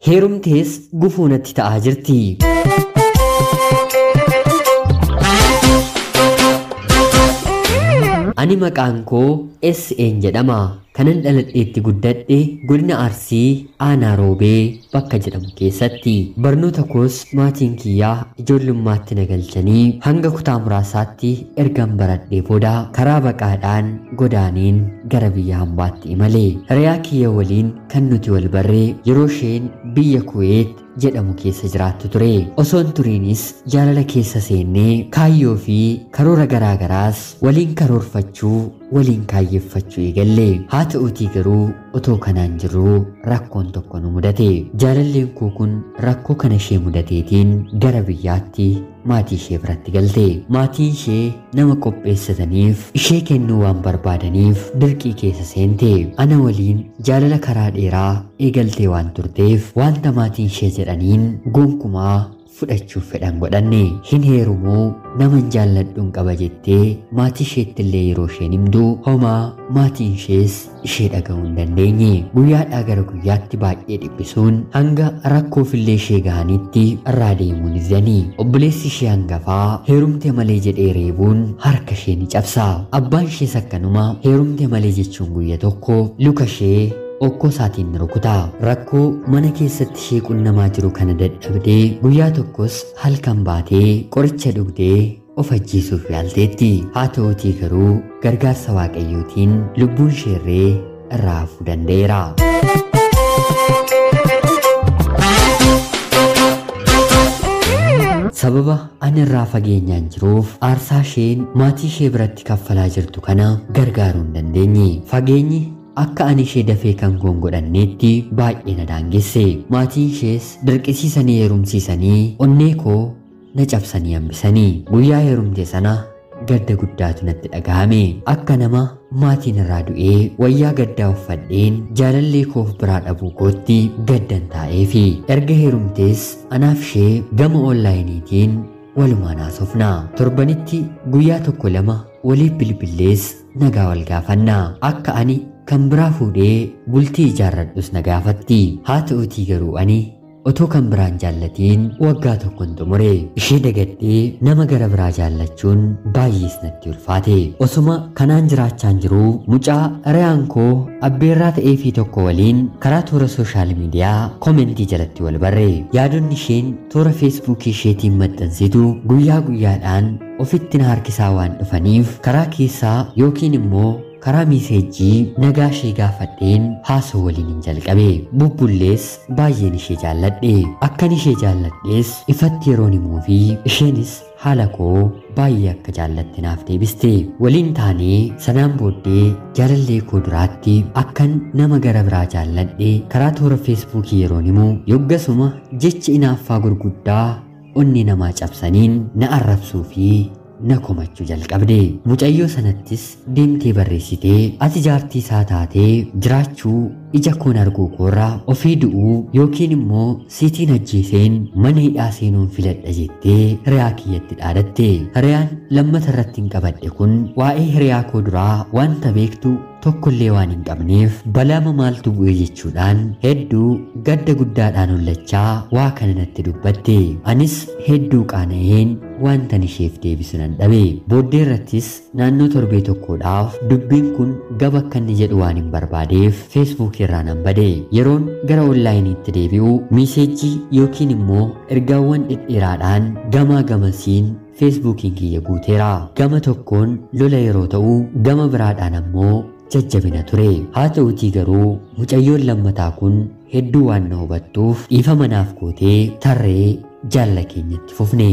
Heerumtees gufuu natti ta'aa jirti. Ani maqaan koo SN jedhama. Kanan dhaladheetti guddadhe godina Arsii Aanaa Roobee bakka jedhamu keessatti. Barnoota koos maatiin kiyyaa ijoollummaatti na galchanii hanga kutaa muraasaatti ergan baradhee booda karaa baqaadhaan godaaniin gara biyya hambaatti imale. Hiriyaa kiyya waliin kan nuti wal barree yeroo isheen biyya Kuweet jedhamu keessa jiraattu ture. Osoon turiinis jaalala keessa seennee kaayyoo fi karoora garaagaraas waliin karoorfachuu waliin kaayyeffachuu eegalle. Haa ta'uutii garuu otoo kanaan jirruu rakkoon tokko nu mudate. Jaalalleen koo kun rakkoo kana ishee mudateetiin gara biyyaatti maatii ishee biratti galte. Maatiin ishee nama qopheessataniif ishee kennuu waan barbaadaniif dirqii keessa seente. Ana waliin jaalala karaa dheeraa eegaltee waan turteef wanta maatiin ishee jedhaniin gonkumaa fudhachuuf fedhan godhanne. Hin heerumuu naman jaalladhuun qaba jettee maatii isheetti illee yeroo isheen himtu homaa maatiin ishees ishee dhaga'uu hin dandeenye. Guyyaadhaa gara guyyaatti baay'ee dhiphisuun hanga rakkoofillee ishee gahanitti irraa deemuun didanii. Obboleessi ishee hangafaa heerumte malee jedhee reebuun harka ishee ni cabsa. Abbaan ishees akkanuma heerumte malee jechuun guyya tokko luka ishee okkoo isaatiin ni rukuta. Rakkoo mana keessatti ishee qunnamaa jiru kana dadhabdee guyyaa tokkos halkan baatee qoricha dhugdee of ajjeesuuf yaalteetti. Haa ta'uutii garuu gargaarsa Waaqayyootiin lubbuun isheerree irraa hafuu danda'eera. Sababa ani irraa fageenyaan jiruuf aarsaa isheen maatii ishee biratti kaffalaa jirtu kana gargaaruu hin dandeenye. Fageenyi akka ani ishee dafee kan koon godhanneetti baay'ee na daangesse. Maatiin ishees dirqisiisanii heerumsiisanii onnee koo na cabsanii hambisanii. Guyyaa heerumte sana gadda guddaatu natti dhagahame. Akka nama maatiin irraa du'ee wayyaa gaddaa uffadheen jaalallee koof biraa dhabuu kootti gaddan taa'eefi. Erga heerumtees anaaf ishee gama onlaayiniitiin walumaan haasofna. Torbanitti guyyaa tokko lama waliif bilbillees nagaa wal gaafanna. Akka ani kan biraa fuudhee bultii ijaarradhus na gaafatti. Haa ta'uutii garuu ani otoo kan biraan jaallatiin waggaa tokkon xumure. Ishee dagadhee nama gara biraa jaallachuun baay'ees natti ulfaate. Osuma kanaan jiraachaan jiruu mucaa hiriyaan koo abbeerraa ta'ee fi tokko waliin karaa toora sooshaal miidiyaa koomentii jalatti wal barre. Yaadonni isheen toora feesbuukii isheetiin maxxansitu guyyaa guyyaadhaan ofitti na harkisaa waan dhufaniif karaa keessaa yookiin immoo karaa miiseejjii nagaa ishee gaafadheen haasoo waliin hin jalqabe. Bubbullees baay'een ishee jaalladhe. Akkan ishee jaalladhees ifatti yeroon himuu fi isheenis haala koo baay'ee akka jaallatte naaf deebiste. Waliin taanee sanaan booddee jaalallee koo duraatti akkan nama gara biraa jaalladhe karaa toora feesbuukii yeroon himu yoggasuma jechi inaaffaa gurguddaa onni namaa cabsaniin na arrabsuu fi na komachuu jalqabde. Mucayyoo sanattis deemtee barreessitee ati jaartii isaa taatee jiraachuu ija koon arguu koorraa ofii du'uu yookiin immoo siitiin ajjeeseen mana hidhaa seenuun filadha jettee hiriyaa kiyyatti dhaadatte. Hiriyaan lammata irratti hin qabadhe kun waa'ee hiriyaa koo duraa wanta beektu tokkollee waan hin qabneef balaama maaltu bu'e jechuudhaan hedduu gadda guddaadhaan hollachaa waa kana natti dubbatte. Anis hedduu qaana'een wantan isheef deebisu nan dhabe. Booddee irrattis naannoo torbee tokkodhaaf dubbiin kun gaba akka inni jedhu waan hin barbaadeef feesbuuk irraa nan bade. Yeroon gara onlaayiniitti deebi'u miiseejjii yookiin immoo ergaawwan dhedheeraadhaan gamaa gamasiin feesbuukiin kiyya guuteera. Gama tokkoon lola yeroo ta'u gama biraadhaan ammoo jajjabina ture. Haa ta'uutii garuu mucayyoon lammataa kun hedduu waan na hubattuuf dhiifama naaf gootee tarree jaalla keenyatti fufne.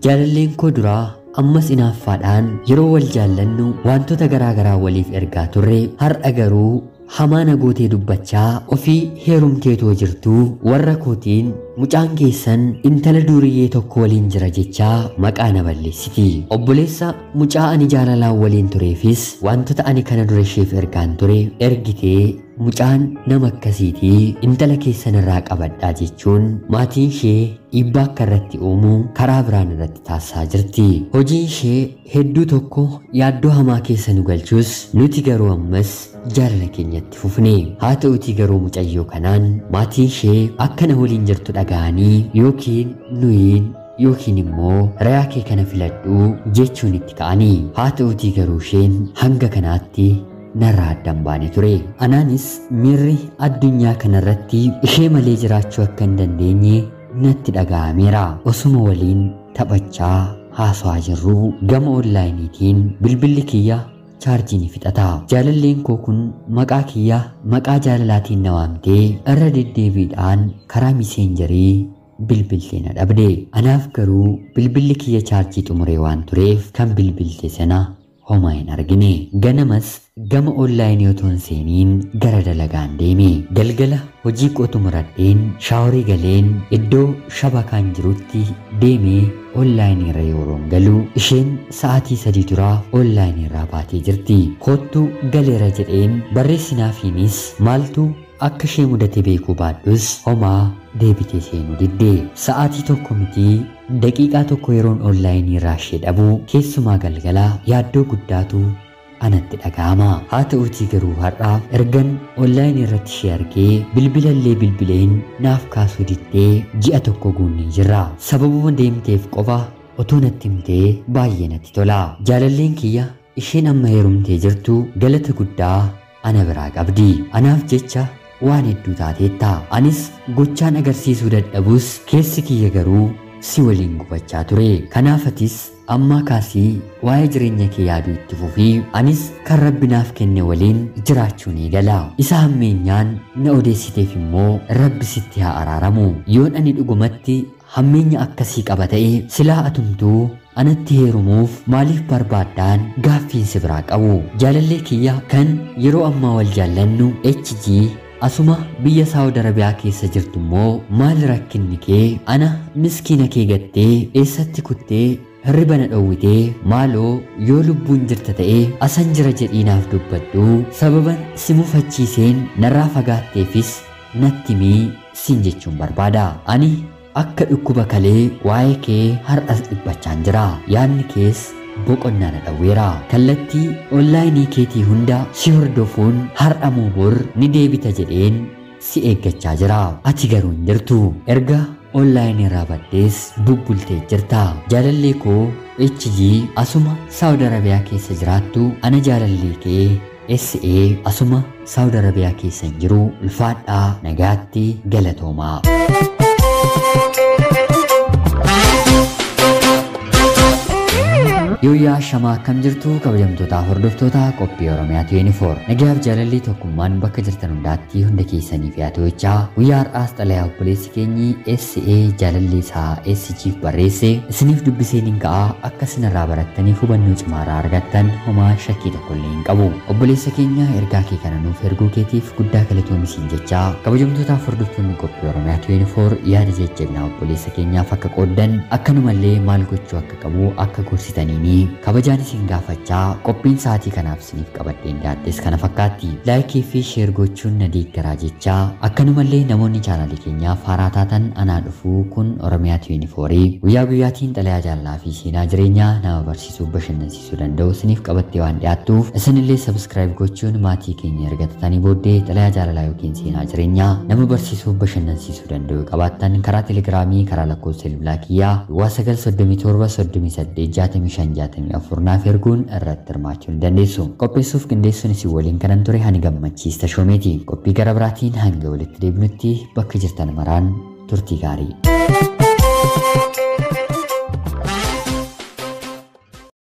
Jaalalleen koo duraa ammas inaaffaadhaan yeroo wal jaallannu wantoota garaa garaa waliif ergaa turre. Har'a garuu hamaa na gootee dubbachaa ofii heerumteetoo jirtuu warra kootiin mucaan keessan intala duuriyyee tokko waliin jira jechaa maqaa na balleessiti. Obboleessa mucaa ani jaalalaan waliin tureefis wantoota ani kana dura isheef ergaan ture ergitee Mucaan nama akkasiitii intala keessan irraa qabadhaa jechuun maatiin ishee dhiibbaa akka irratti uumu karaa biraan irratti taasisaa jirti. Hojiin ishee hedduu tokko yaaddoo hamaa keessa nu galchus nuti garuu ammas jaalala keenyatti fufne. Haa ta'utii garuu mucayyoo kanaan maatiin ishee akka na waliin jirtu dhaga'anii yookiin nuyiin yookiin immoo rayaa kee kana filadhuu jechuun itti ka'anii. Haa ta'utii garuu isheen hanga kanaatti narraa addaan baane ture. Anaanis miirri addunyaa kanarratti ishee malee jiraachuu akka hin dandeenye natti dhaga'ameera. Osuma waliin taphachaa haasawaa jirruu gama onlaayiniitiin bilbilli kiyya chaarjii ni fixata. Jaalalleen koo kun maqaa kiyya maqaa jaalalaatiin na waamtee irra deddeebiidhaan karaa miseenjarii bilbiltee na dhabde. Anaaf garuu bilbilli kiyya chaarjii xumuree waan tureef kan bilbilte sana homaa hin argine. Ganamas gama onlaayinii otoo hin seeniin gara dalagaan deeme. Galgala hojii koo xumuradheen shaaworii galeen iddoo shabakaan jirutti deemee onlaayinii irra yeroon galu isheen sa'aatii 3 duraa onlaayinii irraa baatee jirti. Koottu galeera jedheen barreessinaafiinis maaltu akka ishee mudate beekuu baadhus homaa deebitee seenuu didde. Sa'aatii 1 miti daqiiqaa 1 yeroon onlaayinii irraa ishee dhabu keessumaa galgala yaaddoo guddaatu anatti dhaga'ama. Haa ta'uutii garuu har'a ergan onlaayinii irratti ishee argee bilbilallee bilbileen naaf kaasuu diddee ji'a 1 guunnee jirra. Sababuma deemteef qofa otoo natti himtee baay'ee natti tola. Jaalalleen kiyya isheen amma heerumtee jirtu galata guddaa ana biraa qabdi. Anaaf jecha waan hedduu taateetta. Anis gochaan agarsiisuu dadhabus keessi kiyya garuu si waliin gubachaa ture. Kanaaf atis ammaa kaasii waa'ee jireenya kee yaaduu itti fufii anis kan rabbi naaf kenne waliin jiraachuu ni gala. Isa hammeenyaan na odeessiteef immoo rabbi sitti haa araaramu. Yoon ani dhugumatti hammeenya akkasii qaba ta'e silaa atumtuu anatti heerumuuf maaliif barbaaddaan gaaffiin si biraa qabu. Jaalallee kiyya kan yeroo ammaa wal jaallannu HG asuma biyya Saawud Arabiyaa keessa jirtu immoo maal rakkinni kee ana miskiina kee gattee eessatti kuttee hirriba na dhowwitee maaloo yoo lubbuun jirta ta'e asan jira jedhii naaf dubbadhu sababan si mufachiiseen narraa fagaatteefis natti himii siin jechuun barbaada. Ani akka dhukkuba kalee waa'ee kee har'as dhiphachaan jira. Yaadni kees boqonnaa na dhowweera. Kallattii onlaayinii keetii hunda si hordofuun har'a moo bor ni deebita jedheen si eeggachaa jira. Ati garuu hin jirtu. Erga onlaayinii irraa baddees bubbultee jirta. Jaalallee koo HG asuma Saawud Arabiyaa keessa jiraattu ana jaalallee kee SA asuma Saawud Arabiyaa keessa hin jiru. Ulfaadhaa, nagaatti, galatoomaa. Yooyyaa shamaa akkam jirtu kabajamtootaa hordoftoota qophii Oromiyaa 24. Nagayaaf jaalalli tokkummaan bakka jirtan hundaatti hunda keessaniif yaa ta'u guyyaa har'aas xalayaa obboleessi keenyi SA jaalalli isaa SGf barreesse isiniif dubbiseen hin ka'a akka isinirraa barattaniif hubannoo cimaarraa argattan homaa shakkii tokkollee hin qabu. Obboleessa keenya ergaa kee kana nuuf erguu keetiif guddaa galatoomi jechaa kabajamtootaaf hordoftoonni qophii Oromiyaa 24 yaada jajjabinaa obboleessa keenyaaf akka qooddan akkanumallee maal gochuu akka qabu akka gorsitaniini kabajaan isin gaafachaa qophiin sa'aatii kanaaf isiniif qabadheen dhiyaadhes kana fakkaatti. Laayikii fi sheer gochuun na deeggaraa jechaa akkanumallee namoonni chaanaalii keenyaaf haaraa taatan anaa dhufuu kun Oromiyaa 24 guyyaa guyyaatiin xalayaa jaalalaa fi seenaa jireenyaa nama barsiisuu bashannansiisuu danda'u isiniif qabattee waan dhiyaattuuf isinillee sabskiraayib gochuun maatii keenya erga taatanii booddee xalayaa jaalalaa yookiin seenaa jireenyaa nama barsiisuu bashannansiisuu danda'u qabaattan karaa telegiraamii karaa lakkoofsa bilbilaa kiyyaa 937 38 65 64 naaf erguun irratti hirmaachuu ni dandeessu. Qopheessuuf qindeessuun isin waliin kanan ture hani Gammachiis Tashoomeeti. Qophii gara biraatiin hanga walitti deebinutti bakka jirtan maraan turtii gaarii.